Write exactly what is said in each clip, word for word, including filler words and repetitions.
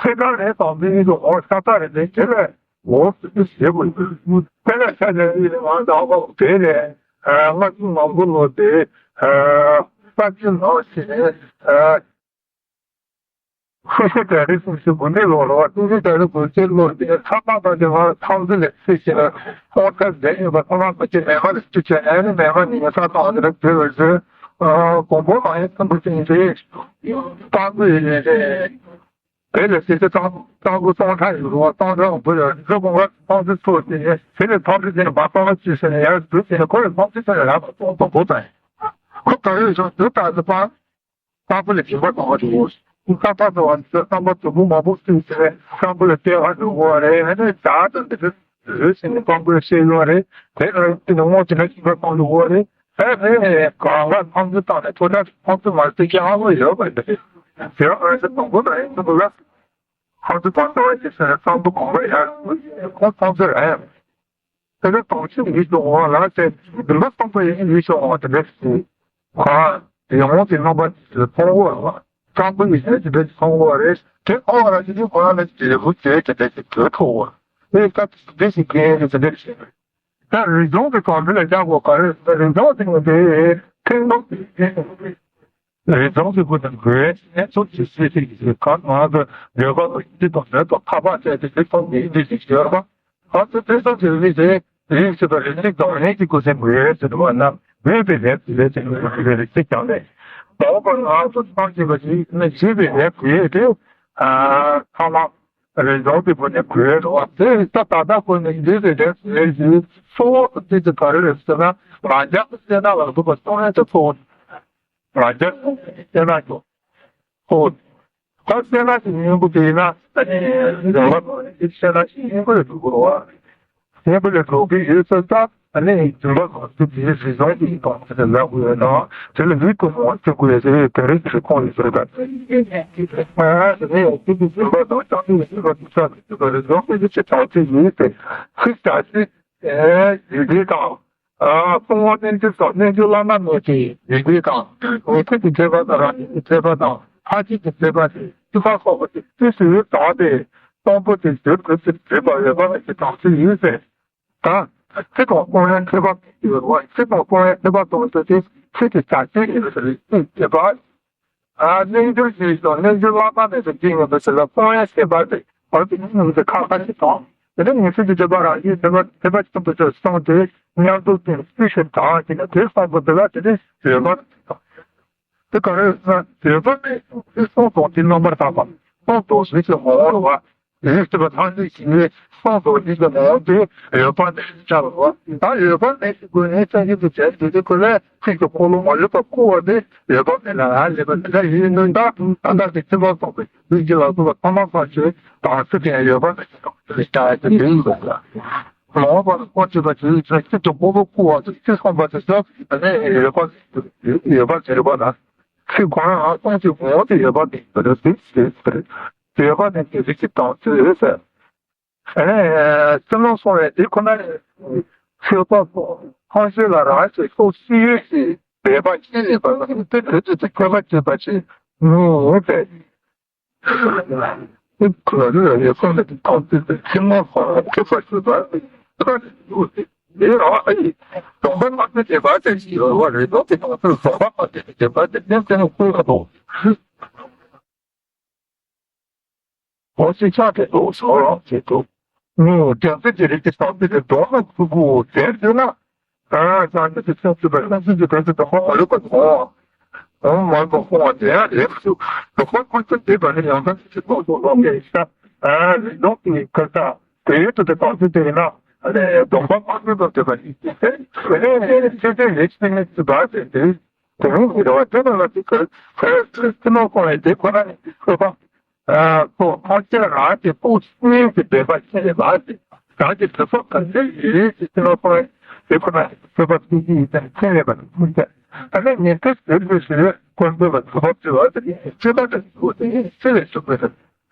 ཚེ་གང་ལས་དང་མི་ཡིན་དུ་འོ་ས་ས་རེ་ནས་དེ་ལས་འོ་སི་ཏུ་ཞེས་པ་དེ་ལས་ཆ་ནས་ཡིན་ང་ཟླ་བ་དེ་ནས་ལྔ་བཅུ་ང་དགུ་ལོ་དེ་ས་ཅི་ནང་ཞིག་ནས། ཤེས་བྱའི་གྲ་སྒྲིག་སོགས་ཀྱི་དགོན་སྡེ་ལོག་ལོག་ཤེས་བྱའི་གྲ་སྒྲིག་དགོན་སྡེ་ལོག་སྟེ་ཚང་མ་དང་དེ་བར་ཐང་རྩེ་ལས་ཚེ་ཕྱི་ལ་ཧོང་ཁྲ་བསྡད་ཡོད་པ་ཚང་མ་མ་བྱེད་མེད་མ་ལས་ཅི་བྱས་ཨ་ནི་མེད་མ་ནི་ས་དང་དེ་ལ་བྲོས་པར་བྱོས། དགོན་པོ་མ་ཡིན་ཚང་མ་ཅན་རེད། གཙང་པོ་ཡིན་རེད། དེ་ལས་ཚེ་ཕྱི་གཙང་གཙང་པོ་གཙང་ཁྲ་ཡོད་རོགས་གཙང་ཁྲ་བུ་ཡོད་རི་བོང་ཁ་ཐང་རྩེ་ཚོ་དེ་ཚེ་ལས་ཐང་རྩེ་དེ་མ་གཙང་ལ་ཅི་ཟེར་ཡར་བུ་དེ་ཁོ་ལས་ཐང་རྩེ་ཚོ་ཡར་ལ་གཙང་དང་པོ་དང་ཁོ་ག་ཡོད་ཤོག་དུ་ད་དུ་པ། གཙང་པོ་ལ་སྦྱིན་པ་གཏོང་བ་འགྲོ། གཙང་པོ་ལ་བ་གཙང་པོ་དུམ་བུ་མང་པོ་བཏུས་ཏེ་གཙང་པོ་ལ་སྟེར་བ་འགྲོ་དགོས་རེད། ཨ་ནི་བདག་དང་འདི་འདྲ་རེད་ཟེར་ནས་གཙང་པོ་ལ་སྟེར་ཡོད་རེད། དེ་ལ་དེ་ནི་སྔོན་དེ་འདྲ་སྦྱིན་པ་གཏོང་འགྲོ་དགོས་རེད། ཨ་ནི་གང་ག་ཐང་ཚུ་བཏང་ནས་ཐོ་ཁྲག་ཐང་ཚུ་མ་སྟེར་གྱི་ཨ་མ་ཡོད་པ་འདི་རེད། དེ་རང་རེད་ཟེར་གཙང་པོ་ན་ཡིན་འདུག་ལ། ཐང་ཚུ་བཏང་ཚར་བ་ཡིན་ཟེར་ནས་གཙང་པོ་གང་ག་ཡར་ཁོང་ཐང་ཚུ་ར་ཡང་། དེ་ལ་དོགས་གཅིག་མི་འདུག་འོང་ལ་ཟེར་འདུན་པ་སྟོང་པ་ཡིན་མི་ཤོག་འོང་དེ་འདྲ་ཞིག་གང་ཡོང་གི་རྣམ་པ་དེ་མཐོང་བ་ལ་གཙང་པོ་ཡིན་ནས་དེ་འདྲ་ཞིག་མཐོང་བ་རེད། དེ་མཐོང་བ་ལ་ཅི་ཅི་ཁོ་རང་ལ་དེ་ལས་བུ་དེ་དེ་འདྲ་ཞིག་གོ་ཐུབ་བ་དེ་སྐབས་དེ་ཞིག་གིན་དེ་འདྲ་ཞིག་རེད། ད་རིག་གཞུང་གི་གོང་འཕེལ་ལ་བཅར་དགོས་ག་རེ་རེད། རིག་གཞུང་དེ་ངོ་དེ་ཐེངས་མང་དུ་རིག་གཞུང་གི་སྐོར་དང་དགོས་གནས་ཚུལ་གྱི་སྲིད་ཞིག་གི་གང་ང་ཚོ་ལས་ཀ་ལ་ཡིན་དུས་དང་ལས་དང་ཁ་པར་བཅས་ཏེ་ལས་ཐོག་ནས་འདི་ཞིག་ཡོད་པ། ང་ཚོ་དེ་ཚོ་དེ་རིག་གཞུང་རིག་གཞུང་དང་རིག་གནས་ཀྱི་སྐོར་ཟེར་དགོས་ཡོད་ཟེར་བ་ན་འོས་པའི་ལས་དེ་ལས་ཟེར་བའི་རིག་གཞུང་ཀྱང་མེད། ད་བར་ང་ཚོ་ཚང་གི་བ་ཞིག་ནས་བྱས་པའི་ལས་དེ་དེ་ཨ་ཁ་ལག་རེ་ཟུང་དེ་བོ་ནས་གོས་རོ་དེ་ད་ད་ད་ཁོ་ནས་འདི་རེ་རེ་རེ་ཞུ་གཙོ་བོ་དེ་དེ་ག་རེ་རེད་ཟེར་ན་ང་རྒྱལ་གྱི་སེར་སྣ་ལ་འདུག་པ་གཏོང་ཡས་དེ་ཚོ་ང་རྒྱལ་གྱི་སེར་སྣ་ཞུ་ཨོ་ད་སེར་སྣ་ཞིག་ཡིན་དགོས་དེ་ཡིན་ན་ད་ནི་རང་ལ་སེར་སྣ་ཞིག་ཡིན་དགོས་རེད་འདུག་གོ་བ། དེ་བོ་ལས་འགྲོ་གི་ཡོད་ཚོད་ད། ཨ་ནི་རྫུན་པ་གང་ཐུབ་ཀྱིས་རེ་ཟུང་གིས་གཏོང་ཚེ་ལབ་དགོས་ན་དེ་ལ་ཡིད་དུ་མ་བྱེད་དགོས་ཟེར་བའི་ག་རེ་ཞིག་ཁོང་ནས་བཟོས་པ། ང་ཡང་དེ་ནས་ཡང་ཁྱེད་ཀྱི་རྫུན་པ་དང་ཅང་ནུས་ཡིན་པ་དུ་ས་དུ་ག་རེ་ཟུང་གིས་ཅི་དང་ཅི་ཡིན་ཏེ་ཚིག་བྱ་ཚིག་ཡིག་འབྲེལ་དང་། ཨ་སྐུ་ངོ་རྣལ་འབྱོར་དང་རྣལ་འབྱོར་བླ་མ་གཉིས་ཀྱི་ཡིག་འབྲེལ་དང་། ངེས་ཤེས་ཀྱི་མཛད་པ་དང་རང་ཉིད་ཀྱི་མཛད་པ་དང་ཕར་ཕྱིན་གྱི་མཛད་པ་དེ་ཅི་ལྟར་གསོག་པ་དེ་དུས་སུ་ཡོད་དང་སྟེ་གཏོང་པོ་དེ་བརྗོད་དགོས་ཚུལ་བྲིས་པ་ཡོད་པ་ཞིག་དང་ཚུལ་ཡིན་ཟེར། ད། ཚིག་དང་སྤོང་བའི་མཁས་པ་ཡོད་པ། ཚིག་དང་སྤོང་བའི་མཁས་པ་གཏོང་ཚུལ་དེ་ཚིག་གི་བྱ་བྱེད་ཡིན་ཟེར་ཚིག་བྱེད་པ། ཨ་རྣལ་འབྱོར་ཞིག་དང་རྣལ་འབྱོར་བླ་མ་མེད་པའི་རྒྱུ་ཡིན་པ་ཟེར་ལ་སྤོང་བའི་མཁས་པ་དེ་བར་དུ་ཉུང་ཉུང་དེ་ཁག་ཁ་ཞིག་དང་། དེ་ནས་ངེས་ཤེས་ཀྱི་རྗེས་དཔག་རང་བཞིན་མཁས་པ་མཁས་པ་ཆེན་པོ་ཚོས་གསུངས་ཏེ་མཉམ་འཛོམས་ཀྱི་སྤུས་ཞིག་དང་ཞིག་ནས་དེ་གསུངས་པ་འདི་ལ་དེ་ནས་བརྗོད་པ། དེ་ག་རེ་ཟེར་ན་བརྗོད་པ་ནི་གསུང་དང་དེ་རྣམ་པར་དག་པ། གསུང་དང་རིགས་ཀྱི་ངོ་བོར་བ། རིགས་ཞེས་པ་ཐམས་ཅད་ཀྱི་གསུང་དང་རིགས་ཀྱི་ངོ་བོ་དེ་ཡོད་པ་ནས་བྱ་བ། ད་ཡོད་པ་ནས་ཀྱི་སྒོ་ནས་བྱ་རྒྱུ་དེ་བྱས་འདུག་དེ་ཁོ་ལས་ཚིག་གི་འཁོར་ལོ་མ་ལུས་པ་བསྐོར་བ་དེ་ཡོད་པ་མེད་ལ་ལ་ལས་པ་དེ་འདྲ་ཡིན་ནོ། ད་ད་ལྟ་དེ་ཚིག་པ་སོགས་པའི་རིགས་ཀྱི་ལ་སོགས་པ་ཐ་མ་ཁ་ཆོས་དང་ཚིག་ཀྱང་ཡོད་པ་མེད་ཀྱི་དང་དེ་ལྟ་དེ་ཡིན་དགོས་ལ། མ་འོངས་པ་ལ་སྐོར་བྱེད་པ་དེ་ཚོ་ཚིག་ཏུ་སྤོ་བོ་བསྐུར་བ་དང་ཚིག་གསུངས་པ་དེ་ཚོ་ཡོད་པ་ཡོད་པ་ཟེར་བ་ལ་ཚིག་གང་ཡང་གསུང་གཅིག་འོང་དེ་ཡོད་པ་དེ་ཡོད་པ་དེ་ཡོད་པ་དེ་རིགས་ཀྱི་དང་ཚིག་ཡོད་ཟེར། ཨེ་ཙི་ནོ་སོང་བས་དེ་ཁོ་ན་ཚིག་པ་ཁོང་ཚོས་ལ་རང་ཚོའི་ཤོག་སྲིད་ཡོད་ཀྱི་འབད་པ་ཤེས་ལས་པ་དེ་དུས་དུས་དུ་མཁས་པ་བྱེད་པ་ཞིག་ངོ་བོ་པས། ཁོ་ལ་ཡོད་ཁོ་ལ་ཐོག་ཏུ་ཐིམ་མོ་ཁོ་ལ་ཐུབ་པ་ཞུ་བ་ཁོ་ལ་ཡོད་རོགས་ཨི་གདོང་པ་མ་ཐུབ་བྱེད་པ་དེ་ཞིག་ཡོད་བ་རེད། ལོ་དེ་ཐོག་ཏུ་གདོང་པ་མ་ཐུབ་བྱེད་པ་དེ་ནས་དེ་ནས་ཁོ་ལ་ཐོག་ཁོ་ཞིག་ཆགས་ཏེ་འདུག་སོ་རོགས་བྱེད་འདུག་ངོ་རྒྱལ་སྲས་ཀྱི་རིགས་ཀྱི་ཐོག་ཏུ་གདོང་ལ་ཐུག་གོ་དེར་འདུག་ན། ཨ་སངས་རྒྱས་ཀྱི་ཆོས་སྲིད་པ་སངས་རྒྱས་ཀྱི་གོས་སུ་དང་པོ་མ་ལུས་པ་དང་། འོང་མ་ལུས་པ་སྤོང་བ་དེ་ཡང་རེད་ཞུ། དོགས་པ་ཁོ་ཚོ་འདི་བ་ནི་ཡང་དག་ཅིག་ཐོག་ཏུ་ལོག་གེ་ཤ། ཨ་རིག་སྟོང་གི་ཁ་ས་དེ་ཡོད་དུ་དེ་ཐོག་ཏུ་དེ་ཡིན་ན། ཨ་ནི་གདོང་པ་མ་ལུས་པ་དེ་བ་ནི་དེ་ཨ་ནི་ཆེ་ཆེ་རེད་ཅེས་ནི་ཅི་བ་དེ་དེ་དེ་རིང་གི་རེ་བ་དེ་ལ་ལ་ཅིག་ག་ཅི་ནོ་ཁོང་ལ་དེ་ཁོ་ན་ནི་ཁོ་པ། ཁོང་ཁྱེད་རང་གི་ཕུགས་བསམ་གྱི་འབད་པ་ཁྱེད་ལས་མ་ཟད་རང་གི་བོད་པ་ག་ཚོད་ཡོད་ཅེས་ཅི་ལོ་ཁོང་དེ་ཁོ་ན་བོད་པ་ཐུགས་རྗེ་ཡིན་ཙང་ཁྱེད་ལས་པ་ཐུགས་རྗེ། ད་ནི་ཉིན་མཐའ་ཟེར་དུས་ཟེར་ཁོང་ཚོ་ལ་གོ་བ་ཕྱེ་བ་དེ་ཅི་ལྟར་དུ་ཅི་ལས་བྱུང་བ་དང་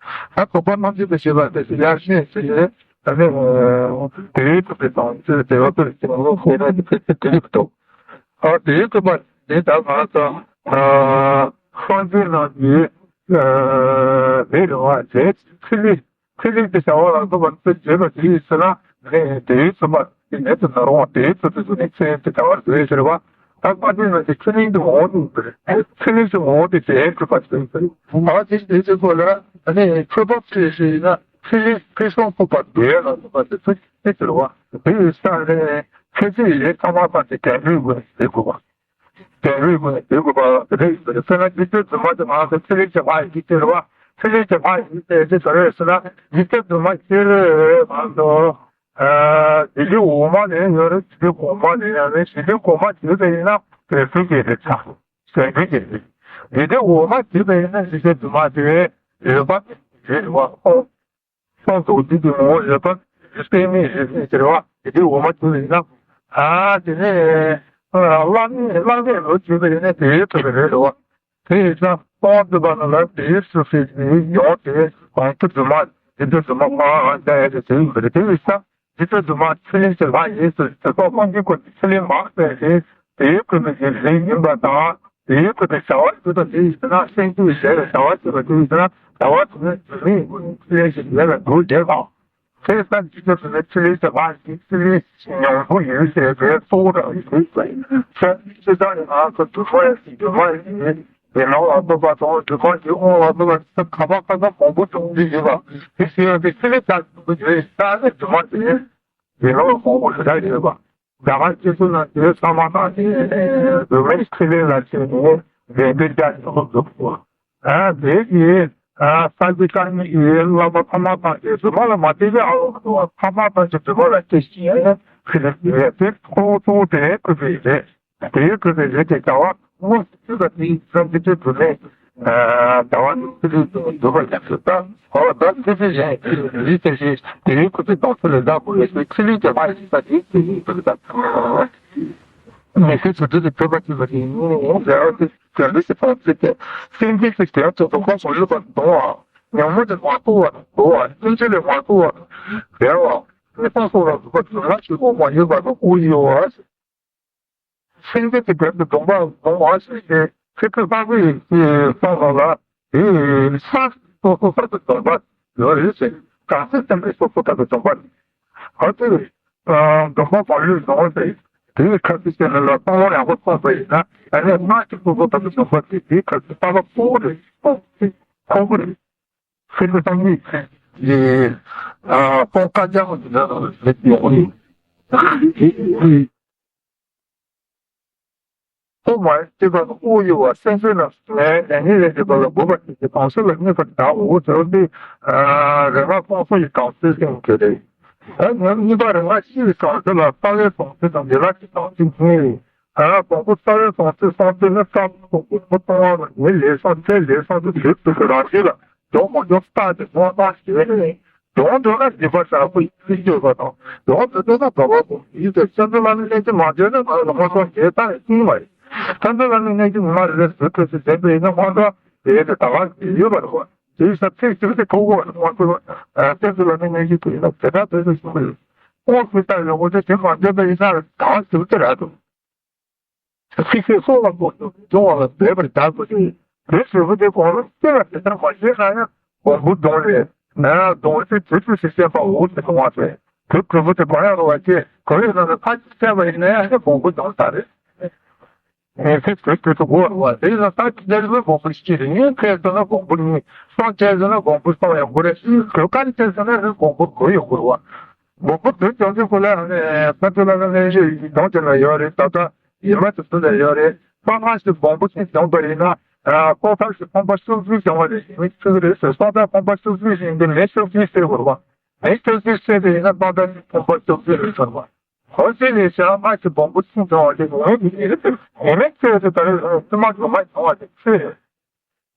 ད་གོ་བ་རྣམ་འབྱེད་པའི་ཤེས་པ་དེ་ཡར་ཤེས་ཟེར་ད་ནི་དེའི་ཐུབ་པའི་དང་ཚེ་དེ་བ་ཐུབ་པའི་ཤེས་པ་ལ་ཤེས་ན་དེ་ཕལ་ཆེར་དེ་རིགས་ཐུབ། ཨ་དེའི་ཐུབ་པ་འདི་ད་ང་ཚོ་ཨ་སངས་རྒྱས་རྣམས་ཀྱིས་ རེད་རེད་བ། དེ་ཚེ་རིང་ཚེ་རིང་དེ་བྱ་བ་ལ་སོགས་པ་ཚེ་འཇོམས་པ་དེ་ཡིན་ཟེར་ན་ནི་དེའི་ཚོད་མ་དེ་ནད་དུ་ན་རུང་བ་དེའི་ཚོད་དུ་ནི་ཚེ་དེ་བྱ་བ་བཟོས་ཟེར་བ། ད་པ་དེ་ན་དེ་ཚེ་རིང་དུ་འོང་དུ་ཚེ་རིང་དུ་འོང་དེ་དེའི་གྲུབ་པ་དེ་ཡིན་ཟེར། ད་དེ་དེ་ཚེ་ཁོ་ལ་ནི་ཆོས་པ་ཚེ་ཞེས་ན་ཚེ་རིང་ཕུན་སུམ་ཚོགས་པ་དེ་ལ་སོགས་པ་དེ་ཚོ་ནི་ཟེར་བ། དེ་ཡིན་ས་ནི་ཚེ་ཚེ་ཡི་ཚང་མ་དང་དེ་གལ་རིགས་དགོས་ཟེར་དགོས་པ། དེ་རིགས་ཀྱི་དེ་གོ་པ་རེད། དཔེར་ན་འཇིག་རྟེན་སྡུག་བསྔལ་དེ་མ་ཟད་ཚེ་རིང་བྱེད་པ་ཡིན་ཟེར་བ། ཚེ་རིང་བྱེད་པ་ཡིན་ཟེར་དེ་ག་རེ་ཟེར་ན། འཇིག་རྟེན་སྡུག་བསྔལ་སྤྱིར་མ་གཏོགས། ཨ་འཇིག་རྟེན་འོག་མ་ནས་ཡོད་རེད། འཇིག་རྟེན་གོང་མ་ནས་ཡོད་རེད། འཇིག་རྟེན་གོང་མ་བྱས་པ་ཡིན་ན་བོད་སྲིད་ཀྱི་རེད་ཚ། བོད་སྲིད་ཀྱི་རེད། འཇིག་རྟེན་འོག་མ་བྱས་པ་ཡིན་ན་འཇིག་རྟེན་སྡུག་བསྔལ་དེ་རེད་པ། རེད་བ། ཁོང་ཁོང་ཚོ་འདི་དེ་མོ་ཡོད་པ་དེ་སེམས་མེད་རེད་ཟེར་བ་དེ་དེ་འོ་མ་དུ་ཡིན་ན། ཨ་དེ་ནས་བླ་མེད་བླ་མེད་ལོ་བྱེད་པ་ཡིན་ན་དེའི་ཐོག་རེད་བ། དེ་ཡིན་ཙང་སྟོང་དུ་བ་ན་ལ་དེའི་སུ་སི་ཡོང་དེ་གོང་དུ་དུ་མ་དེ་དུ་དུ་མ་ཕ་ཨ་ད་ཡ་དེ་དེ་ཡིན་པ་རེད། དེ་ཡིན་ཙང་དེ་དུ་དུ་མ་ཚེ་ལེན་ཟེར་བ་ཡིན་ཟེར་དེ་ཐོག་ཁོང་གི་ཁོ་ཚེ་ལེན་མང་པས་དེ། དེའི་སྐུ་ཚེ་ཞིག་ལེགས་ཡིན་པ་དང་། དེའི་སྐུ་ཚེ་བྱ་བ་ཞིག་དང་དེ་ཡིན་ན་སེམས་རྒྱུད་ལས་ལ་བྱ་བ་ཞིག་པ་དེ་ཡིན་ན་བྱ་བ་དེ་ནི་དེ་ནི་ལས་ཞིག་ལས་ལ་འགྲོ་བདེ་དང་། དེ་ལྟར་ཇི་ལྟར་དུ་ནི་ཚེ་ལས་བྱ་བ་ཞིག་ཚེ་ལས་ཉམས་པོ་ཡོད་ཟེར་བའི་གཙོ་བོ་དང་ཡོད་པ་ཡིན་ཚེ་ཚེ་དང་ཡང་དུ་སྡུག་བསྔལ་ཞིག་སྡུག་བསྔལ་ཞིག་ཡིན་ནོ་ལ་སོགས་པ་དང་སྡུག་བསྔལ་གྱི་དབང་ལ་སོགས་པ་ཁ་བ་ཁ་ཁ་མང་པོ་བྱུང་གི་ཡོད་པ་དེ་ཤེས་ཡོན་གྱི་ཚེ་ལས་བྱ་ཞིག་ཡོད་ས་ནི་སྡུག་བསྔལ་དེ་ཡིན་ནོ་ལ་མང་པོ་ཞིག་ཡོད་པ། རྒྱ་གར་སྤྱི་ཚོགས་ནང་དེ་ཚང་མ་དང་དེ་བོད་མིའི་ཁེ་ལས་ལ་བྱས་ནས་འགྲན་བསྡུར་རྒྱག་ཐུབ་འདུག་ཨ་དེ་གི་ཨ་ས་དགེ་བཀའ་རྙིང་གི་བསླབ་པ་ཚང་མ་དང་དེ་རྫུན་མ་ལ་མ་བལྟས་པའི་ཨ་ལོ་ཚང་མ་དང་དེ་རྫུན་མ་ལ་བལྟས་ཤིང་ཁེ་ལས་དེ་ཁོ་ཚོ་དེ་ཁོ་ཚོ་རེད། དེའི་ཁུ་ཚེ་ལས་ཀྱི་བྱ་བ་དངོས་སུ་ཅི་ལ་དེའི་བསམ་གྱི་དུས་དུ་ནས་བྱ་བ་ནི་ཚེ་རིང་དུ་འགྲུབ་པར་ཡང་སྲིད་དང་། འོ་ད་ཚེ་རིང་ཡང་ཚེ་རིང་རིགས་ཀྱི་ཞིང་དེའི་ཁུ་ཚེ་དང་ཚེ་ལས་བདག་པོ་ཡོད་པའི་ཚེ་རིང་གི་མ་ཡིན་པ་དེའི་ཚེ་རིང་དུ་བདག་མི་ཚེ་དུ་དུ་དུ་གྲོལ་པ་ཅི་ལ་དེའི་ངོ་བོ་ཡང་དེ་དོན་དུ་ཞིག་པ་ཚེ་དེ་སེམས་ཅན་གྱི་དོན་དུ་དུ་ཁོང་སོང་ཡོད་པ་མཐོང་བ། ཉོན་མོངས་དེ་མ་གཏོགས་པ་འདུག་བ། སེམས་ཅན་ལས་མ་གཏོགས་པ་བདེ་བ་མི་ཕམ་སོགས་ལ་འདུག་པ་དོན་ལ་ཞིག་དབང་མ་ཡོད་པ་དུ་དབུ་ཡི་བ། སེམས་ཅན་གྱི་དོན་དུ་སྡོམ་པ་སྡོམ་པ་ཞིག་སྟེ་ཚེ་ཁྲི་ལྷག་པའི་གསུང་ལ་ལ་དེའི་ས་སོ་སོ་ས་དུ་སྡོམ་པ་ཡོད་རེད་ཟེར། གང་ཚེ་སེམས་པའི་སོ་སོ་ས་དུ་སྡོམ་པ་ཨ་ཏི་སྡོམ་པ་བག་ཡོད་སྡོམ་ཟེར། དེའི་ཁ་ཚིག་ཅན་ལ་ལ་གསང་བ་ཡག་པོ་གསུངས་པ་ཡིན་ན་ཨ་ནི་སྔ་ཕྱི་སོ་སོ་ས་དུ་སྡོམ་པ་དེ་དེའི་ཁ་ཚིག་ལྟ་བ་ཁོ་བོ་རེད། ཁོ་བོ་རེད། ཤེས་རིག་བསམ་གྱིས་ཀྱི་སྤོང་དཀའ་རྐྱང་གི་ནང་ལ་སླེབས་ཡོང་གི་ཡོད། ཨོ་མ་ཡི་སྤྱི་དང་དབུ་ཡི་བ་སེམས་ཅན་རྣམས་ནད་ནད་ཉིད་ལས་འདས་པ་ལ་འགོད་པར་བྱེད་ཅིང་གང་ཟག་ལ་གནོད་པར་བྱའོ་ཟེར་བ་འདི་རིག་སྔགས་སྤོང་གསུམ་གྱི་གྲངས་ཚད་ཟེར་གྱི་རེད། ཨ་ནི་གཉིས་པ་རིག་སྔགས་སྤྱི་ཡི་གྲངས་ཚད་ལ་རྩ་བའི་གྲངས་ཚད་དང་འབྲས་རིགས་ཀྱི་གྲངས་ཚད་གཉིས། ཨ་སྡོང་པོ་རྩ་བའི་གྲངས་ཚད་གསུམ་དེ་ནི་རྩ་བ་སྡོང་པོ་ལོ་སྟོང་བ་ལ་ཉིན་ལས་སམ་ཚེ་ལས་སམ་དུ་དུས་དུས་ཀྱི་རང་བཞིན་ལ་སྦྱོང་མ་སྦྱོང་རྟགས་ཀྱི་སྔོན་བཏང་ཞེས་ནི། སྦྱོང་འདོད་ན་སྡིག་པ་དྲག་པོ་ཡིད་ཀྱི་སྤྱོད་པ་དང་། སྦྱོང་མི་འདོད་ན་དགའ་བ་དང་ཡིད་དུ་བཅོམ་ལྡན་བླ་མའི་གནས་ཀྱི་མ་བྱོན་ན་ང་ལ་སྔོན་སོང་ཞེས་ད་ནི་གསུངས་པ་ཡིན། བཅོམ་ལྡན་བླ་མའི་གནས་ཀྱི་ངོ་མ་རེ་རེ་ཟུར་ཐོག་ཏུ་བྱོན་པ་ཡིན་ན་སྔོན་འགྲོ་དེ་ཡིད་དུ་ད་ག་ཡོད་པ་རེད་བ། དེ་ཡིན་ཙང་ཚེ་གཅིག་དེ་ཐུག་གོ་བ་སྔོན་འགྲོ་བཅོམ་ལྡན་བླ་མའི་གནས་ཀྱི་དུས་ན་དེ་ལྟར་དོན་དུ་གསུངས་པ་ཡིན། དངོས་སུ་ལྟ་ཡོང་གོ་ཚེ་དེ་མ་བྱོན་པ་ཡིན་ན་ད་ག་ཟུར་དུ་རག་འདུག་ཚིག་ཚིག་སྲོག་ལ་གོ་ཆོད་སྦྱོང་བ་ལ་འབད་པར་བྱ་དགོས་ཏེ། དེ་ཞེ་པོ་དེ་གོང་རུ་སྐྱེ་ལ་དེ་ལྟར་མ་བྱས་ན་ཡང་སྡོང་པོ་སྡོང་ལས་ན་སྡོང་ཚིག་དུས་དུས་སུ་བཤད་པ་འོ་དེ་གཏོང་བ་ཚེ་དུས་གྲུབ་པོ་དེ་གོ་ཡང་རུ་བ་སྐྱེ་གོ་ཡོད་ན་ཕ་ཅི་བཤད་པ་ཡིན་ན་ཡང་ནི་སྡོང་པོ་སྡོང་ལྟ་རེད། ངས་ཚེ་དུས་དུས་སུ་གོ་རུ་བ་དེ་ཡིན་ན་ད་ཅི་འདྲ་རུ་སྡོང་པོ་སྐྱེ་རེད། ངས་ཁས་སོ་ན་སྡོང་པོ་ནི་སོང་བྱས་སོ་ན་སྡོང་པོ་སོང་ཡང་གོ་རེད། གོ་ག་རེ་བྱས་སོ་ན་རེད་སྡོང་པོ་གོ་ཡོད་གོ་རུ་བ། སྡོང་པོ་དུས་ཀྱང་དུས་ཁོ་ལ་ནི་ད་དུས་ལ་ནི་ལེན་ཞུ་ཡིན་སྡོང་དེ་ན་ཡོད་རེད་ད་ལྟ། ཉི་མ་དེ་ཚོ་ལ་ཡོད་རེད། སྤང་ལངས་ཤིག་སྡོང་པོ་ཅིག་བྱུང་བ་ཡིན་ན། སྲོག་ཐར་ཞིག་ཕོངས་པ་བཅུ་བཞི་བྱུང་བ་རེད། མི་གཅིག་རེད་ཟེར། སྲོག་ཐར་ཕོངས་པ་བཅུ་བཞི་ཡིན་དུས་མི་བཅུ་བཞི་བསད་དགོས་རེད་བ། མི་བཅུ་བཞི་བསད་པ་ཡིན་ན་སྲོག་ཐར་ཕོངས་པ་བཅུ་བཞི་རེད་ཟེར་བ། འོ་ཅི་ནས་བྱ་མ་ཞིག་སྡོང་པོ་ཅིག་བྱུང་བ་རེད། ངས་མི་མི་མི་ཚེ་དེ་ལྟར་བཙུན་མ་སྒྲོལ་མ་བྱུང་བ་རེད་ཚེ།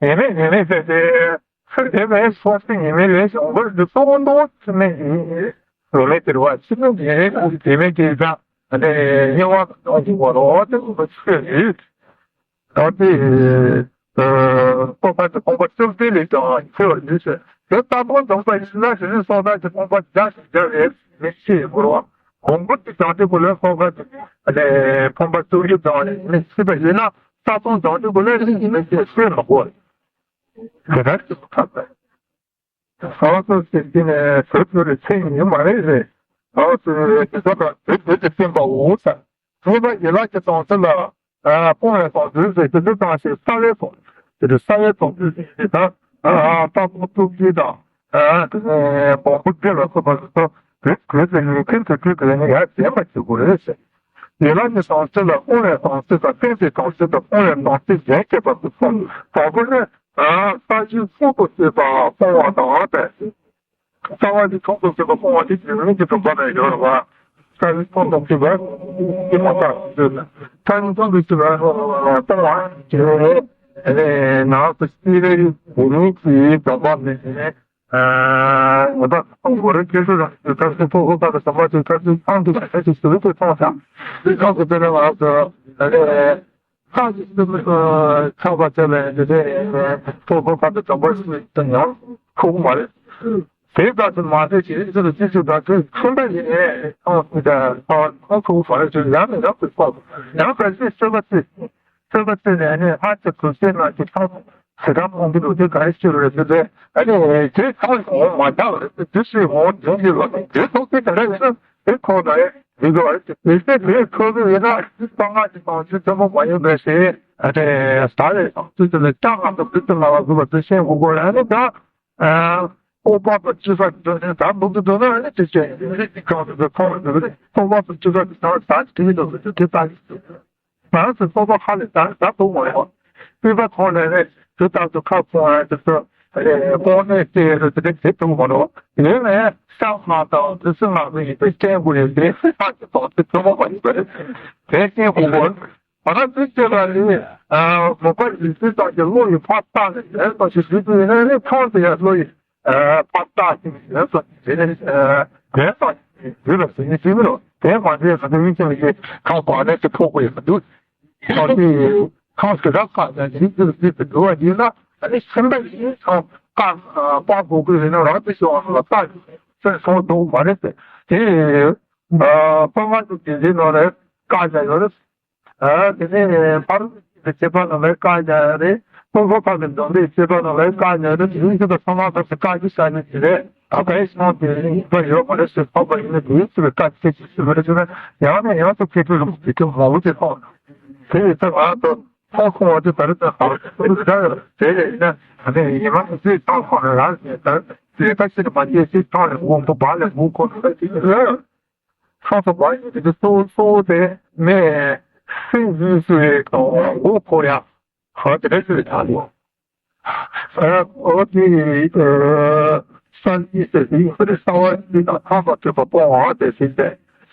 ཉི་མས་ཉི་མས་ཟེར་ཏེ། ཚུར་དེ་བས་སོང་སྟེ་ཉི་མའི་ལས་བྱུང་བར་འདུག་སོང་འདུག་ཚུལ་མེད་ཡིན། རོ་མེད་དེར་བ་ཕྱི་ནང་ཉེ་རེ་ཁུག་དེ་མེད་དེ་དང་དེ་ཉེ་བ་གང་གི་བར་འོ་དེ་ཁུག་པ་ཆུ་རེད། ད་དེ་ཁོ་པ་དེ་ཁོང་པ་བཅུ་བདུན་ལས་ཀྱང་ཆེ་བར་འདུག་ཟེར། དེ་ལྟ་བུ་འདོམས་པ་ཡིན་ན་དེ་ནི་སོང་ཙང་དེ་ཁོང་པ་བརྒྱ་ཞིག་བརྒྱ་རེད་མི་ཤེས་དགོས་བ། གོང་བུ་དེ་བྱང་དེ་ཁོ་ལས་ཁོ་པ་དེ་ཁོང་པ་བཅུ་བཞི་བྱང་རེད་མི་ཤེས་པ་ཡིན་ན་ས་སྟོང་བྱང་དེ་ཁོ་ལས་མི་ཤེས་ཤེས་མ་དགོས། དེ་ལྟར་གྱི་ཐབས་ལ། ཨོ་སོ་ཟེར་གྱི་ནས་བོད་བོད་རེ་ཚེ་ཡིན་མ་རེད་རེད། ཨོ་སོ་དེ་ཚོ་ལ་བོད་བོད་ཀྱི་སྟོན་པ་འོ་ས། གཉིས་པ་ཡན་ལག་གི་དོན་ཚན་ལ་སྤོང་བའི་དོན་ཚན་ཟེར་གྱི་འདི་དང་ཞིག་རྩ་བའི་དོན་ཚན་དེ་རྩ་བའི་དོན་ཚན་ཟེར་གྱི་ད་ལྟ་སྟོང་སྟོང་གི་དང་སྦོམ་པོ་སྒྲིལ་ལ་སོགས་པ་དེ་ཚོ་བོད་བོད་ཀྱི་ཉན་མཁན་དུ་བོད་ཀྱི་ལས་ནི་ཡར་ལྡན་པ་བྱེད་དགོས་རེད་ཟེར། ཡན་ལག་གི་དོན་ཚན་ལ་སྤོང་བའི་དོན་ཚན་དང་བསྟན་པའི་དོན་ཚན་དང་སྤོང་བའི་དོན་ཚན་གཞན་བཅས་པ་དེ་ཚོ་དང་པོ་ནི། ས་གཞི་ཚོགས་སུ་བྱེད་པ་སྤོང་བ་དང་སྟེ། རྩ་བ་ནི་ཚོགས་སུ་བྱེད་པ་སྤོང་བ་དེ་རྒྱུན་ལྡན་གྱི་སྒྲུབ་པ་ལ་ཡོད་རེད་བ། ས་གཞི་ཚོགས་སུ་བྱེད་པ་ཡིན་མ་ཐག་ཏུ། ས་གཞི་ཚོགས་སུ་བྱེད་པ་སྤོང་བ་དེ་ནང་དུ་སྤྱི་རེ་བུ་མིན་གྱི་སྒྲུབ་པ་ནི། ང་ད་གོ་རེ་སྐད་ཆ་རང་གི་ཁ་སུ་ཕོ་ཁོ་ཁ་གི་ས་མ་ཚོའི་ཁ་སུ་ཚང་དུ་ཁ་སུ་སུ་ལུ་ཐོང་ས། དེ་ཁ་སུ་དེ་ནས་ང་ཚོ་ཨ་རེ། ཁ་ཅིག་སུ་མི་ཁོ་ཆགས་པ་བྱས་པའི་འདི་འདྲའི་ཕོ་བོ་ཁ་ཏུ་གྲོགས་པོ་ཞིག་དང་ཡང་ཁུག་མ་རེད། དེ་ལྟར་དུ་མ་བྱས་ཀྱི་ཨི་ཚོ་ལ་ཅི་ཞིག་དང་དུས་ཁྱོད་འདྲ་ཡིན་ནས་ཨང་ཁུག་ད་ཨང་ཁུག་མ་རེད་ཅེས་ཡང་ནས་ཡང་དུ་ཁོག་ཡང་ག་ཅིག་སུ་བ་ཅིག་སུ་བ་ཅིག་ནས་ནི་ཧ་ཅི་ཁུག་ཅེས་ན་ཅི་ཁང་ཟི་ཁང་ཁོང་གི་ལུགས་དེ་ག་རེ་ཤི་རེད་དེ་ལས་ཨ་ནི་དེ་ཁང་ཁོང་མ་ཆགས་རེད་དེ་ཤི་ཁོང་དེ་གི་ལོ་དེ་ཐོག་གི་དེ་འདྲ་ཡིན་ན། དེ་ཁོ་ན་ཡང་མི་དགོས་པར་དེ་དེ་དེ་ཁོ་གི་ཡིན་ན་དཔའ་ངར་གྱི་སྟོང་ཆུ་ཐོན་པོ་མ་ཡིན་པའི་ཞེས་ཨ་དེ་ས་རེ་དང་དུས་དེ་ལ་ལྕགས་ང་དང་དུས་དེ་ལ་བ་དགོས་པ་དེ་ཤེས་དགོས་དགོས་རེད་ནི་ད། ཨོ་པ་པ་ཅི་ས་གི་དོན་ནི་ད་འདུག་གི་འདུག་ན་ནི་དེ་ཅན་ཡིན་ནི་གང་དུ་དེ་ཁོང་དེ་ཨོ་པ་པ་ཅི་ས་གི་ད་ད་དེ་ཡིན་འདུག་དེ་ད་ཡིན་འདུག་ང་ཚོ་སྤོབས་པ་ཧ་ལས་ད་ད་གཏོང་མ་རེད། སྤོབས་པ་གང་ལས་རེད་དུ་ད་དུ་ཁ་ཁོང་ཨ་དུ་དུ་རེད་གོང་ནས་བལྟས་རུ་དུ་དེ་དེ་གཏོང་མ་རེད། ཡིན་ནའི་ཤག་མ་དང་དུ་སུ་ང་ཚོ་ཡིན་པའི་སྐྱེན་དགོས་རེད་དེ་ཨ་ཅི་ཐོག་དུ་གཏོང་མ་ཡིན་པ་རེད། དེ་སྐྱེན་དགོས་གོ་མ་ན་དུ་ཅི་ལ་ལི་མོ་པ་ཡིན་དུ་དང་གི་བློ་ཡི་ཕ་ལྟ་ནས་ཡར་ཐོག་ཞིག་དུས་དུ་ཡིན་ནའི་ཁོང་དུ་ཡར་བློ་ཡི། ཕར་བལྟ་ཞིང་ཡོད་དོ་ཞེས་ནས་དེ་ལ་ཟེར་ནས་ཞུས་མི་རུང་། དེ་མ་ཟད་ང་ཚོ་མི་ཚང་གི་ཁང་པ་ནས་ཀྱི་ཕོག་པ་ཡོད་མི་འདུག་ཁང་དེ་ཁང་དེ་རག་ག་ནས་ཞིག་ཏུ་ཞིག་ཏུ་འགྲོ་བ་ཡིན་ན་ཨ་ནི་སེམས་པ་ཡིན་ཚང་ཀ་པ་གོ་གི་ཡིན་ན་རང་དུ་ཤོག་ལ་ལྟ་ཞིང་སེམས་སོང་འདུག་མ་རེད་ཟེར། དེ་ཨ་པ་མ་འདུག་དེ་འདི་ནང་ལ་བཀག་བཞག་ཡོད་རེད། ཨ་དེ་ནས་ཕར་ཕྱིན་གྱི་བྱེད་པ་རྣམས་ལ་བཀག་ཀྱང་རེད། སྟོང་ཕྲག་ཕར་གྱི་འདོན་པའི་བྱེད་པ་རྣམས་ལ་བཀག་ཀྱང་རེད། དེ་ཚོ་ཚང་མ་ཐོབ་ཀྱི་བཀག་རྒྱུ་བྱ་ནི་དེ་རེད། ད་ག་ཡེ་སོང་དེ་ཡིན་པ་ཡོད་མ་རེད་ཟེར་ཐོབ་པ་ཡིན་ན་དེའི་ཚུལ་བཀག་ཚེ་ཅི་ཞིག་མ་རེད་ཟེར་ན་ཡང་ནས་ཡང་དུ་སྐད་ཅིག་རུ་དེ་ཚོ་མང་པོ་ཅིག་ཐོབ། དེ་ཡི་ཚེ་ང་ཚོ་ཐོག་ཁོང་བ་དེ་ད་རེད་ད་ཧ་ལས་ད་རེད་ད་དེ་ཡིན་ན་ད་ནས་ཡིན་མ་ཟེར་ཐོག་ཁོང་རེད་ར་ཟེར་ད་དེ་ད་ཕྱིར་མ་སྐྱེས་ཚེ་ཐོག་ནས་དགོངས་པ་བག་ལས་འགུག་ཁོ་ན་ད་དེ་རེད། ཁོང་ཚོ་བག་ཡོད་དེ་གཙོ་བོ་གཙོ་བོ་དེ་ནས་སེམས་ཡིན་ཚུལ་དང་མགོ་འཁོར་ཡ་ཧོ་དེ་འདྲ་ཞིག་ཆགས་འདུག་ཨོ་དེ་ས་གཉིས་ཟེར་དེ་ཡིན་པར་རྩ་བ་གཉིས་དང་ཐམས་ཅད་གྲུབ་པ་སྤོང་བ་དེ་ཟིན་ཏེ་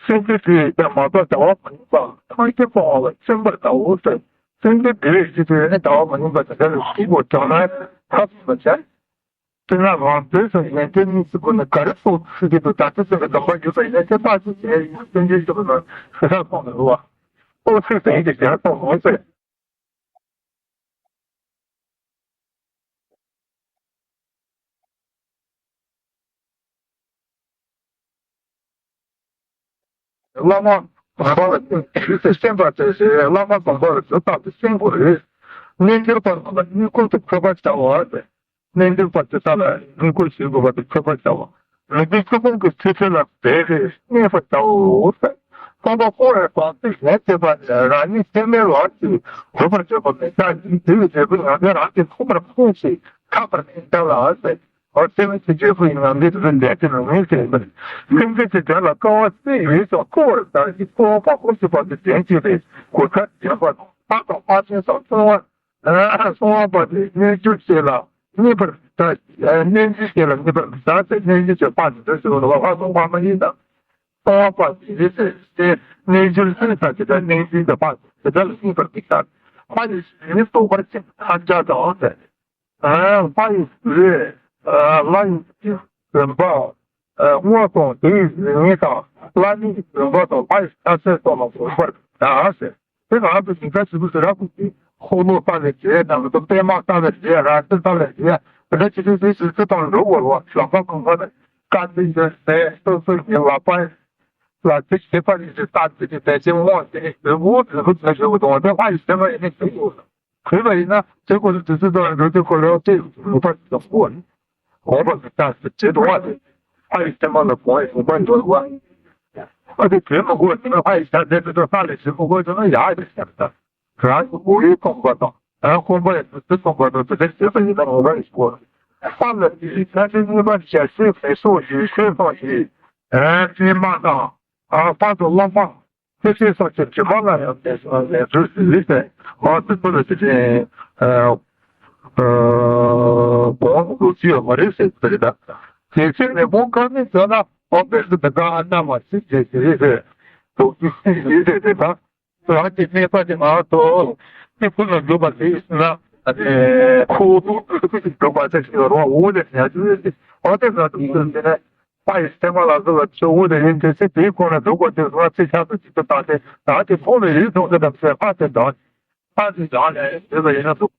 སེམས་ཅན་དེ་ཡིས་ཀྱང་མ་གཏོགས་བྱ་བ་མ་ཡིན་པ་ཐམས་ཅད་སྤོང་བ་ལ་བརྩོན་པར་བྱའོ་ཟེར། སེམས་ཅན་དེ་ཡིས་ཀྱང་དེ་ནི་བྱ་བ་མ་ཡིན་པ་དེ་འདྲ་ལ་སྐྱིད་པོ་བྱུང་ན་ཐབས་ཟིན་པར་བྱ། དེ་ན་རང་དོན་སོགས་ཡོན་ཏན་གཉིས་སུ་བགོས་ནས་ག་རེ་སོགས་ཚིག་གི་དུ་ད་ལྟ་ཚིག་གི་སྡོམ་པ་ཡོད་པ་ཡིན་ན་དེ་རྟགས་ཅིག་བྱས་ཡིན་སེམས་ཅན་སྐྱོབ་ན་ཞེ་དྲག་གཏོང་མི་རུང་བ། ཨོ་ཚིག་དེ་ཡིན་གྱི་ཞེ་དྲག་གཏོང་མི་རུང་ཟེར། བླ་མ་གོང་མ་ལ་བསྟེན་པ་དེ་བླ་མ་གོང་མ་ལ་དུས་རྟག་ཏུ་བསྟེན་དགོས་རེད། རྣལ་འབྱོར་པ་རྣམས་ལ་བསྙེན་བཀུར་དུ་འཁོད་པར་བྱའོ། རྣལ་འབྱོར་པ་དེ་དག་ལ་བསྙེན་བཀུར་ཞུ་དགོས་པ་དེ་འཁོད་པར་བྱའོ། མི་དགེ་བཅུ་སྤོང་གི་ཚུལ་ཁྲིམས་ལ་འབད་པས་བསྙེན་པར་བྱའོ། སྟོན་པ་སྤོང་བའི་གོང་ཚིག་ལན་བྱེད་པ་ནི་རང་ཉིད་ཚད་མའི་ལོངས་སྤྱོད་སྒྲུབ་པར་བྱེད་པ་མི་འདྲ་ཞིང་དེ་ཡི་འབྲས་བུ་ཡང་དག་རང་གིས་མཐོང་བར་དཀོན་ཞིང་ཐག་པར་ནི་འདྲ་ལ་ཟེར། འོ་ཚད་མའི་ཚུལ་འབྲས་བུ་ཡི་ངང་འདས་དུ་འདྲ་དེ་རང་ཉིད་ཚད་མར་སེམས་ཅན་གྱི་དོན་ལ་དཀའ་བ་སྤྱད་ཡོད་ཀྱང་བསྐུལ་བ་ལྟར་གྱི་སྤོང་བ་སྤོང་བྱེད་པ་དེ་དོན་གཅིག་ལས་གོ་ཆ་ལྡན་པ་དང་ལྷ་དང་དམག་ཆེན་སོགས་བསྲུང་བ། གསང་བ་པ་དེ་རྣལ་འབྱོར་ཅན་ལ་བསྙེན་པར་མི་བྱ། རྣལ་འབྱོར་ཅན་ལ་བསྙེན་པར་མི་བྱ་སྟེ། རྣལ་འབྱོར་ཅན་དཔག་ཏུ་མེད་ཟེར་བ་ལ་བ་སོགས་པ་མ་ཡིན་ལ། གསང་བ་པ་དེ་རེད་ཟེར་ཏེ། རྣལ་འབྱོར་ཅན་དང་དེ་ལྟར་རྣལ་འབྱོར་པ་དེ་དག་ལ་བསྙེན་པར་མི་བྱ། ཕ་ཡི་ཞིང་ནི་རྟོགས་པར་བྱེད་ཐབས་བརྒྱ་དང་ཟེར། ཕ་ཡི་རེད། ལྷ་ཡི་རིམ་པ། དབང་དང་དེ་ཡི་ཉེ་དང་བླ་མའི་རིམ་པ་དང་ལྷ་ཡི་ཕྱག་འཚལ་སོགས་ལ་གོམས་པར་བྱ་ཟེར། དེ་ང་ཚོ་ཉིན་ཀ་ཞིག་ཏུ་ར་ཁུག་ཅིག་འཁོར་ལོ་ལྟ་ལས་བྱེད་ནམ་དུ་པད་མ་ལྟ་ལས་བྱེད་ར་ཏི་ལྟ་ལས་བྱེད་དེ་འདྲ་ཅི་ཏི་ཏི་ཞིག་ཏུ་དང་འགྲོ་བར་བ་ལམ་པ་གང་ག་ནས་དཀའ་ཚེགས་ཡོད་ཟས་སོ་སོ་ཡི་ལག་པ་ལ་ཚིག་བྱེད་པ་ནི་ཅི་ལྟ་ཚིག་གི་དད་ཅན་དབང་དེ་ནི་འབྲས་བུ་འབྲས་བུ་དེ་ཞུ་བ་དང་དེ་ལྷ་ཡི་སེམས་ཡིན་ནི་ཞུ་དགོས། གུས་པ་ཡིན་ན་དེ་སྐོར་དུས་ཚོད་དང་འགྲོ་དུས་སྐོར་ལ་དེ་མི་ཕར་དང་པོ་ནི་འོངས་པ་ལ་བལྟ་ཟེར་བྱེད་དུ་བ་དེ། ཕ་ཡི་སེམས་པ་ལ་གོང་ཡི་གོམ་པ་འདོར་བ། ཨ་དེ་གུས་མི་དགོས་ཟེར་ན། ཕ་ཡི་ཆ་དེ་མི་འདོར། ས་ལས་ཞིག་མི་དགོས་ཟེར་ན་ཡག་རེད་ཟེར་ད། རང་གི་དབུགས་ཡིད་ཚིམ་པ་དང་། རང་སྐོམ་པ་ཡི་དུས་ཚོད་ཚིམ་པ་དང་། དེ་འདྲ་བྱེད་པ་ཡིན་ན་འོས་པ་ཡིན་སྐོར། ས་ལ་དེ་ཡི་ཆ་དེ་གཉིས་པ་ཞལ་ཟས་མི་སོགས་ཡིན་ཤོས་སོགས་ཡིན། ཨ་སྲན་མ་དང་། ཨ་ཕ་དང་བླ་མ། ཁྱེད་ཚོས་སོགས་ཀྱི་དྲི་མ་ལ་ཡང་ལས་ལས་འཛོལ་ཞིག་ལས་ཏེ། ཨ་ཙི་ཙི་ལ་ཅི་ཅི་ཨ་ཨ་གོང་དུ་ཅི་ཡོད་མ་རེད་ཟེར་ཟེར་ད། དེ་ཚེ་མེ་དཔུང་དཀར་མོའི་ཚལ་ན་འོ་བེ་སི་དེ་ག་ཨ་ན་མ་སི་ཅེ་ཅི་རེད་ཟེར། དུག་ཅི་སི་ཡི་རེད་དེ་ད། རང་གི་གནས་པ་དེ་མ་གཏོགས་ནི་ཁུ་ལ་འགྲོ་བ་དེ་ན་ཁོ་དུ་འགྲོ་བ་ཚེ་ཞིག་རོ་འོ་ལས་ཉ་ཅི་རེད་དེ། འོ་དེ་ན་དུག་ཅི་ཟེར་ནས། ཕ་ཡི་སེམས་པ་ལ་བཟོ་བ་ཆུ་བོ་ནས་ཡིན་ཏེ། ཚེ་དེའི་ཁོངས་ལ་འདུག་པ་དེ་ཚོ་ཚེ་ཆགས་སུ་ཅིག་ཏུ་བཏང་སྟེ། ད་དེ་ཁོང་ལ་ཡིད་ཐོག་ཏུ་བསམ་སེ་ཕ་དེ་འདྲ་ཕ་དེ་འདྲ་ལས་བཟོས་པ་ཡིན་ན་འདུག